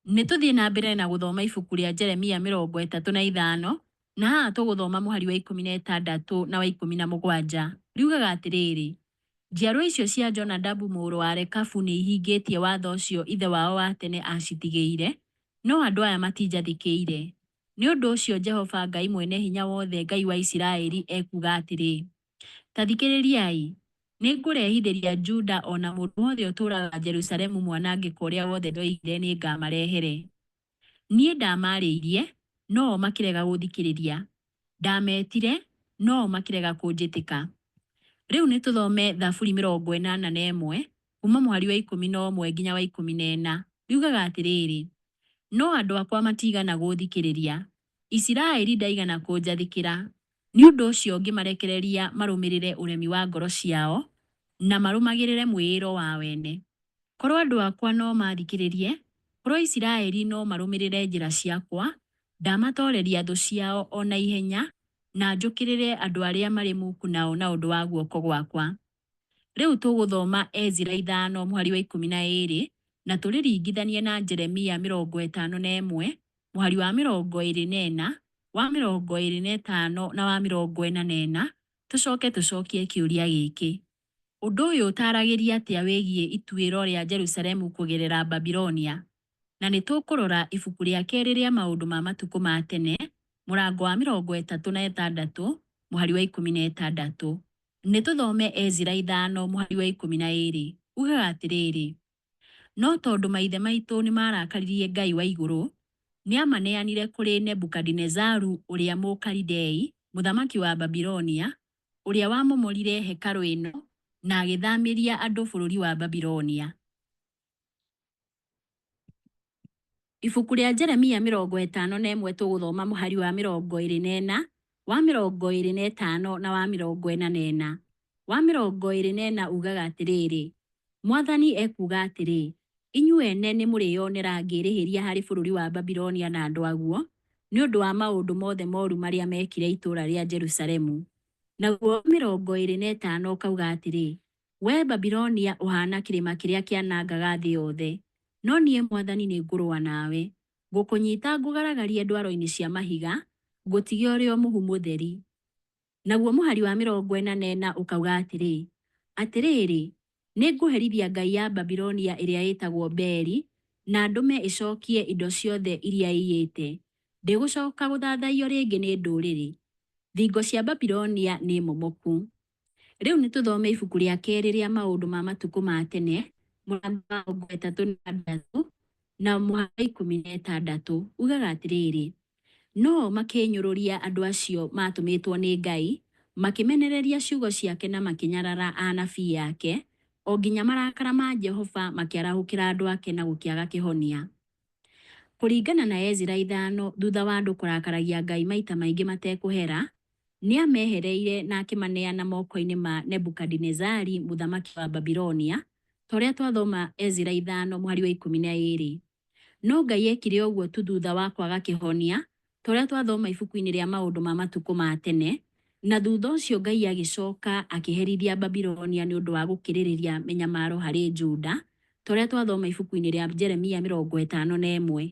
Nĩ tũthiĩ na mbere na gũthoma ibuku rĩa Jeremia 35, na haha tũgũthoma mũhari wa 16 na wa 17. Riugaga atĩrĩrĩ, Njiarwa icio cia Jonadabu mũrũ wa Rekabu nĩ ihingĩtie watho ũcio ithe wao wa tene aacitigĩire, no andũ aya matinjathĩkĩire. Nĩ ũndũ ũcio Jehova Ngai Mwene-Hinya-Wothe, Ngai wa Isiraeli, ekuuga atĩrĩ, Ta thikĩrĩriai! Nĩ ngũrehithĩria Juda o na mũndũ wothe ũtũũraga Jerusalemu mwanangĩko ũrĩa wothe ndoigire nĩ ngaamarehere. Niĩ ndamaarĩirie, no-o makĩrega gũũthikĩrĩria, Ndametire, no-o makĩrega kũnjĩtĩka. Rĩu nĩ tũthome Thaburi 81 kuuma mũhari wa 11 nginya wa 14. Riugaga atĩrĩrĩ, No andũ akwa matiigana gũũthikĩrĩria, Isiraeli ndaigana kũnjathĩkĩra. Nĩ ũndũ ũcio ngĩmarekereria marũmĩrĩre ũremi wa ngoro ciao, na marũmagĩrĩre mwĩĩro wao ene. Korwo andũ akwa no maathikĩrĩrie, korwo Isiraeli no marũmĩrĩre njĩra ciakwa, ndamatooreria thũ ciao o na ihenya, na njũkĩrĩre andũ arĩa marĩ muku nao na ũndũ wa guoko gwakwa. Rĩu tũgũthoma Ezira ithano mũhari wa 12 na tũrĩringithanie na Jeremia 51 mũhari wa 24, wa 25 na wa 44, tũcoke tũcokie kĩũria gĩkĩ, Ũndũ ũyũ ũtaaragĩria atĩa wĩgiĩ ituĩro rĩa Jerusalemu kũgerera Babilonia? Na nĩ tũkũrora ibuku rĩa kerĩ rĩa Maũndũ ma Matukũ ma Tene, mũrango wa 36 mũhari wa 16. Nĩ tũthome Ezira 5 mũhari wa 12. Ugaga atĩrĩrĩ, No tondũ maithe maitũ nĩmarakaririe Ngai wa igũrũ, nĩamaneanire kũrĩ Nebukadinezaru ũrĩa Mũkalidei, mũthamaki wa Babilonia, ũrĩa wamomorire hekarũ ĩno na agĩthaamĩria andũ bũrũri wa Babilonia. Ibuku rĩa Jeremia 51 tũgũthoma mũhari wa 24, wa 25 na wa 44. Wa 24 ugaga atĩrĩrĩ, Mwathani ekuuga atĩrĩ, Inyuĩ ene nĩmũrĩĩonera ngĩĩrĩhĩria harĩ bũrũri wa Babilonia na andũ aguo, nĩ ũndũ wa maũndũ mothe mooru marĩa meekire itũũra rĩa Jerusalemu. Naguo wa 25 ũkauga atĩrĩ, Wee Babilonia ũhaana kĩrĩma kĩrĩa kĩanangaga thĩ yothe, no niĩ Mwathani nĩngũrũa nawe. Ngũkũnyiita ngũgaragarie ndwaro-inĩ cia mahiga, ngũtige ũrĩ o mũhu mũtheri. Naguo mũhari wa 44 ũkauga atĩrĩ, Atĩrĩrĩ, nĩngũherithia ngai ya Babilonia ĩrĩa ĩtagwo Beli, na ndũme ĩcookie indo ciothe iria ĩiyĩte. Ndĩgũcooka gũthathaiyo rĩngĩ nĩ ndũrĩrĩ. Thingo cia Babilonia nĩ momoku. Rĩu nĩ tũthome ibuku rĩa kerĩ rĩa maũndũ ma matukũ ma tene, mũrango wa 36 na mũhari wa 16. Ugaga atĩrĩrĩ, No-o makĩnyũrũria andũ acio maatũmĩtwo nĩ Ngai, makĩmenereria ciugo ciake na makĩnyarara anabii ake, o nginya marakara ma Jehova makĩarahũkĩra andũ ake na gũkĩaga kĩhonia. Kũringana na Ezira 5, thutha wa andũ kũrakaragia Ngai maita maingĩ matekũhera, nĩamehereire na akĩmaneana moko-inĩ ma Nebukadinezari mũthamaki wa Babilonia, ta ũrĩa twathoma Ezira 5 mũhari wa 12. No Ngai ekire ũguo tu thutha wa kwaga kĩhonia, ta ũrĩa twathoma ibuku-inĩ rĩa maũndũ ma matukũ ma tene, na thutha ũcio Ngai agĩcoka akĩherithia Babilonia nĩ ũndũ wa gũkĩrĩrĩria mĩnyamaro harĩ Juda, ta ũrĩa twathoma ibuku-inĩ rĩa Jeremia 51.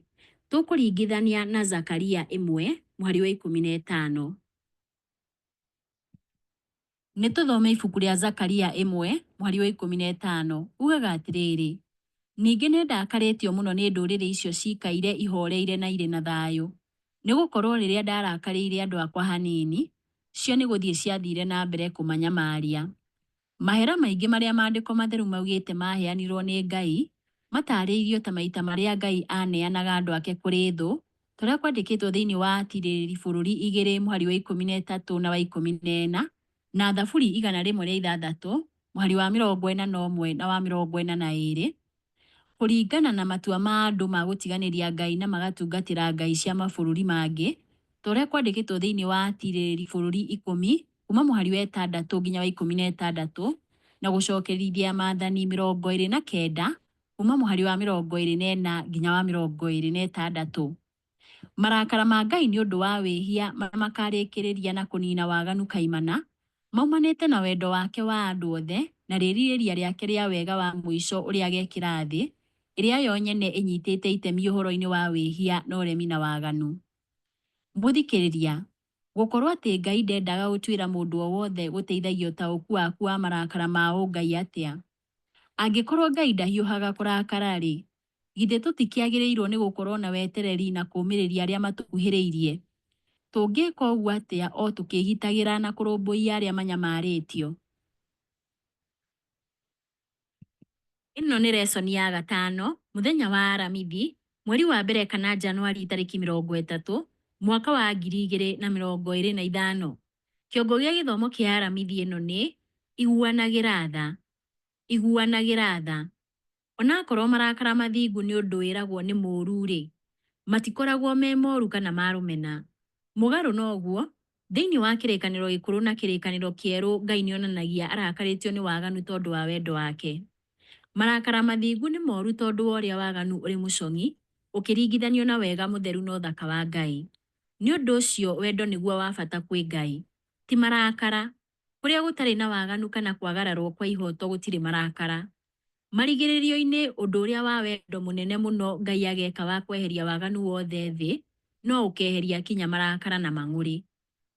Tũkũringithania na Zakaria 1 mũhari wa 15. Nĩ tũthome ibuku rĩa Zakaria 1 mũhari wa 15. Ugaga atĩrĩrĩ, Ningĩ nĩndakarĩtio mũno nĩ ndũrĩrĩ icio ciikaire ihooreire na irĩ na thayũ, nĩgũkorwo rĩrĩa ndarakarĩire andũ akwa hanini, cio nĩ gũthiĩ ciathiire na mbere kũmanyamaria. Mahera maingĩ marĩa Maandĩko Matheru maugĩte maaheanirwo nĩ Ngai, mataarĩirio ta maita marĩa Ngai aaneanaga andũ ake kũrĩ thũ, ta ũrĩa kwandĩkĩtwo thĩinĩ wa Atiirĩrĩri Bũrũri 2 mũhari wa 13 na wa 14, na Thaburi 106 mũhari wa 41 na wa 42. Kũringana na matua ma andũ ma gũtiganĩria Ngai na magatungatĩra ngai cia mabũrũri mangĩ, ta ũrĩa kwandĩkĩtwo thĩinĩ wa Atiirĩrĩri Bũrũri 10 kuuma mũhari wa 6 nginya wa 16, na Gũcokerithia Maathani 29 kuuma mũhari wa 24 nginya wa 26. Marakara ma Ngai nĩ ũndũ wa wĩhia marĩa makarĩkĩrĩria na kũniina waganu kaimana, maumanĩte na wendo wake wa andũ othe na rĩĩrirĩria rĩake rĩa wega wa mũico ũrĩa agekĩra thĩ, ĩrĩa yo nyene ĩnyitĩte itemi ũhoro-inĩ wa wĩhia na ũremi na waganu. Mũthikĩrĩria, gũkorwo atĩ Ngai ndendaga gũtuĩra mũndũ o wothe gũteithagia ũtaũku waku wa marakara ma ũngai atĩa? Angĩkorwo Ngai ndahiũhaga kũrakara-rĩ, githĩ tũtikĩagĩrĩirwo nĩ gũkorwo na wetereri na kũũmĩrĩria arĩa matũkuhĩrĩirie? Tũngĩka ũguo atĩa o tũkĩĩgitagĩra na kũrũmbũiya arĩa manyamarĩtio? Ĩno nĩ lesson ya gatano, mũthenya wa Aramithi, mweri wa mbere kana Januari tarĩki 30, mwaka wa 2025. Kĩongo gĩa gĩthomo kĩa Aramithi ĩno nĩ, Iguanagĩra tha. Iguanagĩra tha. Onakorwo marakara mathingu nĩ ũndũ wĩragwo nĩ mũũru-rĩ, matikoragwo me moru kana ma rũmena. Mũgarũ na ũguo, thĩinĩ wa Kĩrĩkanĩro Gĩkũrũ na Kĩrĩkanĩro Kĩerũ Ngai nĩonanagia arakarĩtio nĩ waganu tondũ wa wendo wake. Marakara mathingu nĩ moru tondũ wa ũrĩa waganu ũrĩ mũcong'i ũkĩringithanio na wega mũtheru na ũthaka wa Ngai. Nĩ ũndũ ũcio wendo nĩguo wa bata kwĩ Ngai, ti marakara. Kũrĩa gũtarĩ na waganu kana kwagararwo kwa ihooto gũtirĩ marakara. Marigĩrĩrio-inĩ ũndũ ũrĩa wa wendo mũnene mũno Ngai ageka wa kweheria waganu wothe thĩ no ũkeheria kinya marakara na mang'ũrĩ.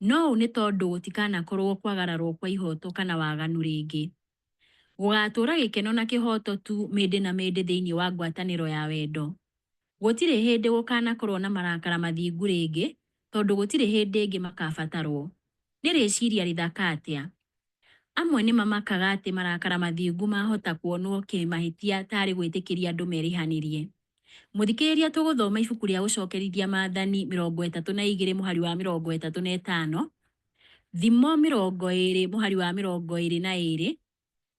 No ũũ nĩ tondũ gũtikanakorwo kwagararwo kwa ihooto kana waganu rĩngĩ. Gũgatũũra gĩkeno na kĩhooto tu mĩndĩ na mĩndĩ thĩinĩ wa ngwatanĩro ya wendo. Gũtirĩ hĩndĩ gũkanakorwo na marakara mathingu rĩngĩ tondũ gũtirĩ hĩndĩ ĩngĩ makabatarwo. Nĩ rĩciria rĩthaka atĩa! Amwe nĩ mamakaga atĩ marakara mathingu mahota kuonwo kĩmahĩtia tarĩ gwĩtĩkĩria andũ merĩhanĩrie. Mũthikĩrĩria tũgũthoma ibuku rĩa gũcokerithia maathani 32 mũhari wa 35, Thimo 20 mũhari wa 22,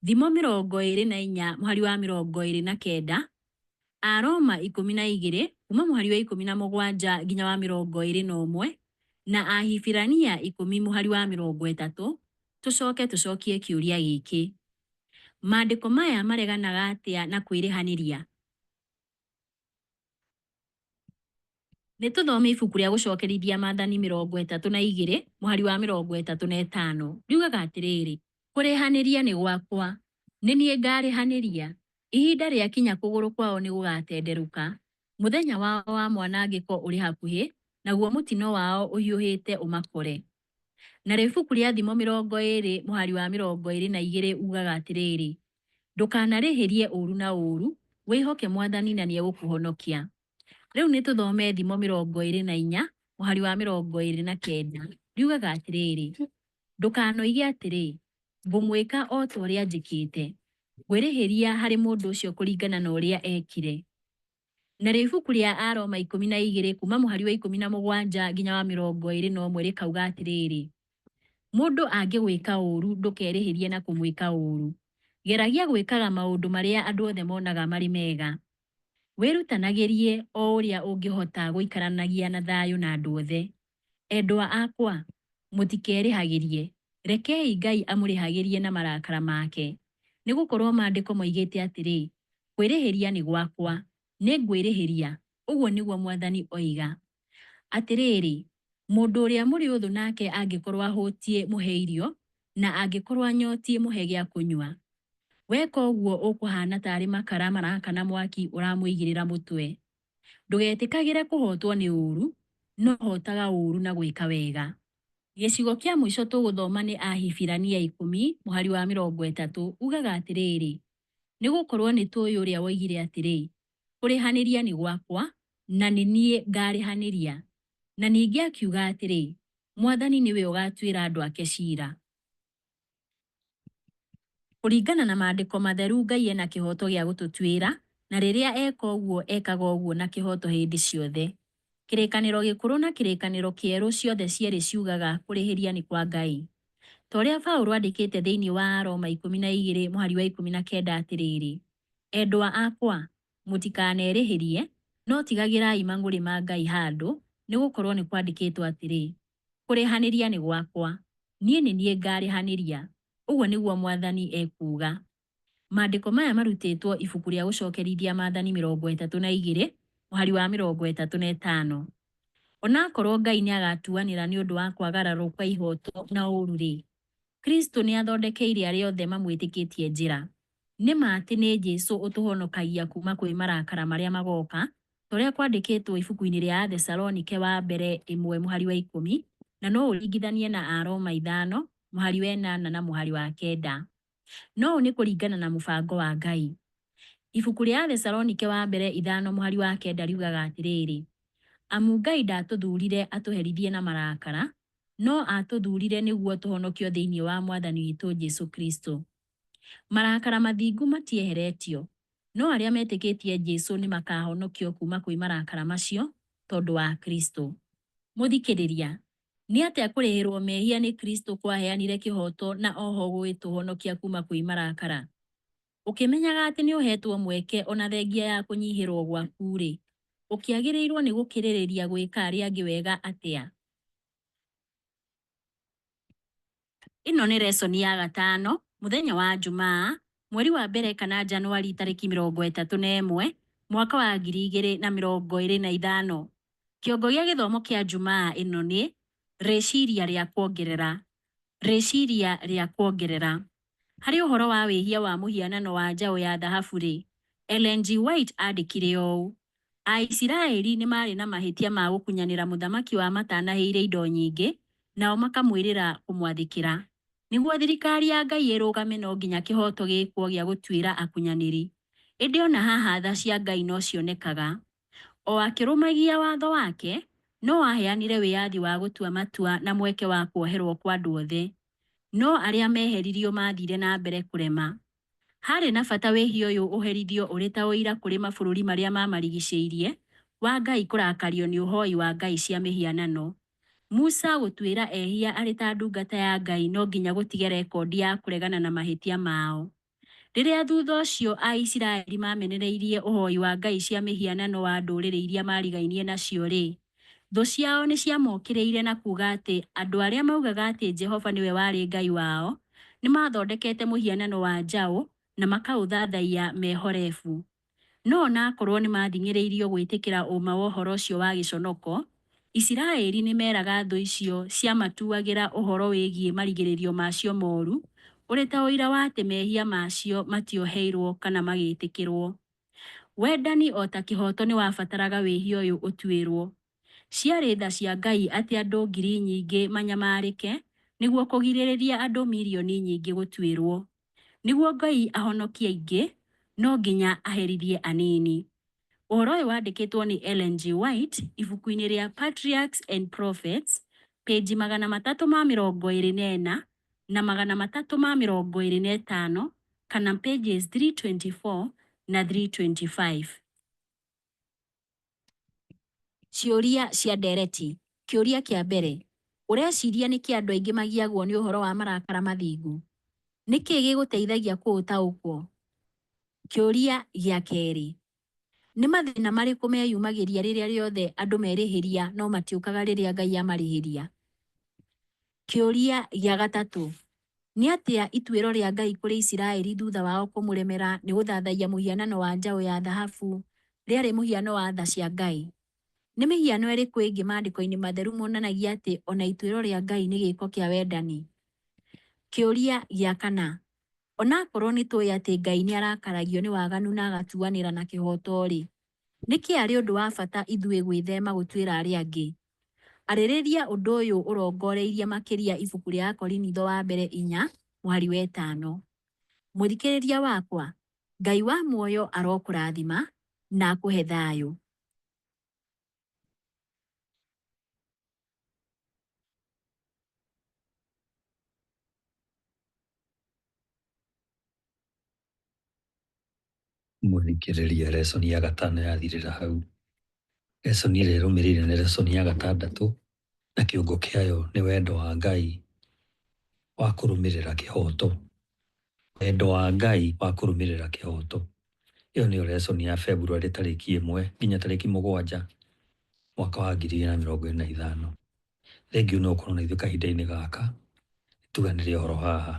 Thimo 24 mũhari wa 29, Aroma 12 kuma mũhari wa 17 nginya wa 21 na Ahibirania 10 mũhari wa 30 tũcoke tũcokie kĩũria gĩkĩ. Maandĩko maya mareganaga atĩa na kwĩrĩhanĩria? Nĩ tũthome ibuku rĩa gũcokerithia maathani 32 mũhari wa 35. Riugaga atĩrĩrĩ, kũrĩhanĩria nĩ gwakwa, nĩ niĩ ngarĩhanĩria. Ihinda rĩakinya kũgũrũ kwao nĩ gũgatenderũka. Mũthenya wao wa mwanangĩko ũrĩ hakuhĩ, naguo mũtino wao ũhiũhĩte ũmakore. Narĩo ibuku rĩa Thimo 20 mũhari wa 22 ugaga atĩrĩrĩ, ndũkanarĩhĩrie ũũru na ũũru, wĩhoke Mwathani na nĩegũkũhonokia. Rĩu nĩ tũthome Thimo 24 mũhari wa 29. Riugaga atĩrĩrĩ, ndũkanoige atĩrĩ, ngũmwĩka o ta ũrĩa njĩkĩte, ngwĩrĩhĩria harĩ mũndũ ũcio kũringana na ũrĩa ekire. Narĩo ibuku rĩa Aroma 12 kuma mũhari wa 17 nginya wa 21 rĩkauga atĩrĩrĩ, mũndũ angĩgwĩka ũũru ndũkerĩhĩrie na kũmwĩka ũũru. Geragia gwĩkaga maũndũ marĩa andũ othe monaga marĩ mega. Wĩrutanagĩrie o ũrĩa ũngĩhota gũikaranagia na thayũ na andũ othe. Endwa akwa, mũtikerĩhagĩrie. Rekei Ngai amũrĩhagĩrie na marakara make. Nĩgũkorwo maandĩko moigĩte atĩrĩ, kwĩrĩhĩria nĩ gwakwa, nĩngwĩrĩhĩria, ũguo nĩguo Mwathani oiga. Atĩrĩrĩ, mũndũ ũrĩa mũrĩ ũthũ nake angĩkorwo ahũtiĩ mũhe irio, na angĩkorwo anyotiĩ mũhe gĩa kũnyua. Weka ũguo ũkũhana tarĩ makara marakana mwaki ũramũigĩrĩra mũtwe. Ndũgetĩkagĩre kũhootwo nĩ ũũru, no hootaga ũũru na gwĩka wega. Gĩcigo kĩa mũico tũgũthoma nĩ Ahibirania 10 mũhari wa 30 ugaga atĩrĩrĩ, nĩgũkorwo nĩ tũĩ ũrĩa woigire atĩrĩ, kũrĩhanĩria nĩ gwakwa, na nĩ niĩ ngarĩhanĩria. Na ningĩ akiuga atĩrĩ, Mwathani nĩwe ũgaatuĩra andũ ake ciira. Kũringana na maandĩko matheru Ngai ena kĩhooto gĩa gũtũtuĩra, na rĩrĩa eka ũguo ekaga ũguo na kĩhooto hĩndĩ ciothe. Kĩrĩkanĩro gĩkũrũ na kĩrĩkanĩro kĩerũ ciothe cierĩ ciugaga kũrĩhĩria nĩ kwa Ngai. Ta ũrĩa Paũlũ andĩkĩte thĩinĩ wa Aroma 12 mũhari wa 19 atĩrĩrĩ, endwa akwa, mũtikanerĩhĩrie, no tigagĩrai mang'ũrĩ ma Ngai handũ, nĩgũkorwo nĩ kwandĩkĩtwo atĩrĩ, kũrĩhanĩria nĩ gwakwa, niĩ nĩ niĩ ngarĩhanĩria, ũguo nĩguo Mwathani ekuuga. Maandĩko maya marutĩtwo ibuku rĩa gũcokerithia maathani 32 mũhari wa 35. Onakorwo Ngai nĩagatuanĩra nĩ ũndũ wa kwagararwo kwa ihooto na ũũru-rĩ, Kristo nĩathondekeire arĩa othe mamwĩtĩkĩtie njĩra. Nĩ ma atĩ nĩ Jesũ ũtũhonokagia kuma kwĩ marakara marĩa magoka, ta ũrĩa kwandĩkĩtwo ibuku-inĩ rĩa Athesalonike wa mbere 1 mũhari wa 10, na no ũringithanie na Aroma 5 mũhari wa 8 na mũhari wa 9. No ũũ nĩ kũringana na mũbango wa Ngai. Ibuku rĩa Athesalonike wa mbere 5 mũhari wa 9 riugaga atĩrĩrĩ, amu Ngai ndatũthurire atũherithie na marakara, no atũthurire nĩguo tũhonokio thĩinĩ wa Mwathani witũ Jesũ Kristo. Marakara mathingu matieheretio, no arĩa metĩkĩtie Jesũ nĩ makahonokio kuma kwĩ marakara macio tondũ wa Kristo. Mũthikĩrĩria, nĩ atĩa kũrĩhĩrwo mehia nĩ Kristo kwaheanire kĩhooto na oho gũgĩtũhonokia kuma kwĩ marakara? Ũkĩmenyaga atĩ nĩ ũhetwo mweke ona thengia ya kũnyihĩrwo gwaku-rĩ, ũkĩagĩrĩirwo nĩ gũkĩrĩrĩria gwĩka arĩa angĩ wega atĩa? Ĩno nĩ resoni ya gatano, mũthenya wa Jumaa, mweri wa mbere kana Januari tarĩki 31, mwaka wa 2025. Kĩongo gĩa gĩthomo kĩa Jumaa ĩno nĩ rĩciria rĩa kuongerera. Rĩciria rĩa kuongerera. Harĩ ũhoro wa wĩhia wa mũhianano wa njaũ ya thahabu-rĩ, Ellen G. White andĩkire ũũ, Aisiraeli nĩ maarĩ na mahĩtia ma gũkunyanĩra mũthamaki wa matanahĩire indo nyingĩ, nao makamwĩrĩra kũmwathĩkĩra. Nĩguo thirikari ya Ngai ĩrũgame no nginya kĩhooto gĩkwo gĩa gũtuĩra akunyanĩri. Ĩndĩ ona haha tha cia Ngai no cionekaga. O akĩrũmagia watho wake, no aheanire wĩyathi wa gũtua matua na mweke wa kuoherwo kwa andũ othe. No arĩa meeheririo maathire na mbere kũrema. Haarĩ na bata wĩhia ũyũ ũherithio ũrĩ ta ũira kũrĩ mabũrũri marĩa maamarigicĩirie wa Ngai kũrakario nĩ ũhoi wa ngai cia mĩhianano. Musa gũtuĩra ehia arĩ ta ndungata ya Ngai no nginya gũtige rekondi ya kũregana na mahĩtia mao. Rĩrĩa thutha ũcio Aisiraeli maamenereirie ũhoi wa ngai cia mĩhianano wa ndũrĩrĩ iria maarigainie nacio-rĩ, thũ ciao nĩ ciamokĩrĩire na kuuga atĩ andũ arĩa maaugaga atĩ Jehova nĩwe warĩ Ngai wao, nĩ maathondekete mũhianano wa njaũ na makaũthathaiya me Horebu. No o na akorũo nĩ maathing'ĩrĩirio gwĩtĩkĩra ũũma wa ũhoro ũcio wa gĩconoko, Isiraeli nĩ meeraga thũ icio ciamatuagĩra ũhoro wĩgiĩ marigĩrĩrio ma cio moru, ũrĩ ta ũira wa atĩ mehia ma cio matioheirũo kana magĩtĩkĩrũo. Wendani o ta kĩhooto nĩ wabataraga wĩhia ũyũ ũtuĩrũo. Ciarĩ tha cia Ngai atĩ andũ ngiri nyingĩ manyamarĩke nĩguo kũgirĩrĩria andũ milioni nyingĩ gũtuĩrũo. Nĩguo Ngai ahonokie aingĩ, no nginya aherithie anini. Ũhoro ũyũ wandĩkĩtwo nĩ Ellen G. White ibuku-inĩ rĩa Patriarchs and Prophets, page 324 na 325 kana pages 324 na 325. Ciũria cia ndereti. Kĩũria kĩa mbere, ũreciria nĩkĩ andũ aingĩ magiagwo nĩ ũhoro wa marakara mathingu? Nĩ kĩĩ gĩgũteithagia kũũtaũkwo? Kĩũria gĩa kerĩ, nĩ mathĩna marĩkũ meyumagĩria rĩrĩa rĩothe andũ merĩhĩria no matiũkaga rĩrĩa Ngai amarĩhĩria? Kĩũria gĩa gatatũ, nĩ atĩa ituĩro rĩa Ngai kũrĩ Isiraeli thutha wao kũmũremera nĩ gũthathaiya mũhianano wa njaũ ya thahabu rĩarĩ mũhiano wa tha cia Ngai? Nĩ mĩhiano ĩrĩkũ ĩngĩ maandĩko-inĩ matheru monanagia atĩ o na ituĩro rĩa Ngai nĩ gĩĩko kĩa wendani? Kĩũria gĩa kana, o na akorũo nĩ tũĩ atĩ Ngai nĩ arakaragio nĩ waganu na agatuanĩra na kĩhooto-rĩ, nĩkĩ arĩ ũndũ wa bata ithuĩ gwĩthema gũtuĩra arĩa angĩ? Arĩrĩria ũndũ ũyũ ũrongoreirie makĩria ibuku rĩa Akorinitho wa mbere inya mũhari wa ĩtano. Mũthikĩrĩria wakwa, Ngai wa muoyo arokũrathima na akũhe thayũ. Mũthikĩrĩria, lesson ya gatano yathirĩra hau. Lesson ĩrĩa ĩrũmĩrĩire nĩ lesson ya gatandatũ na kĩongo kĩayo nĩ wendo wa Ngai wa kũrũmĩrĩra kĩhooto. Wendo wa Ngai wa kũrũmĩrĩra kĩhooto. Ĩyo nĩyo lesson ya February tarĩki 1 nginya tarĩki 7 mwaka wa 2025. Thengiũ no ũkorwo na ithuĩ kahinda-inĩ gaka, tuganĩre ũhoro haha.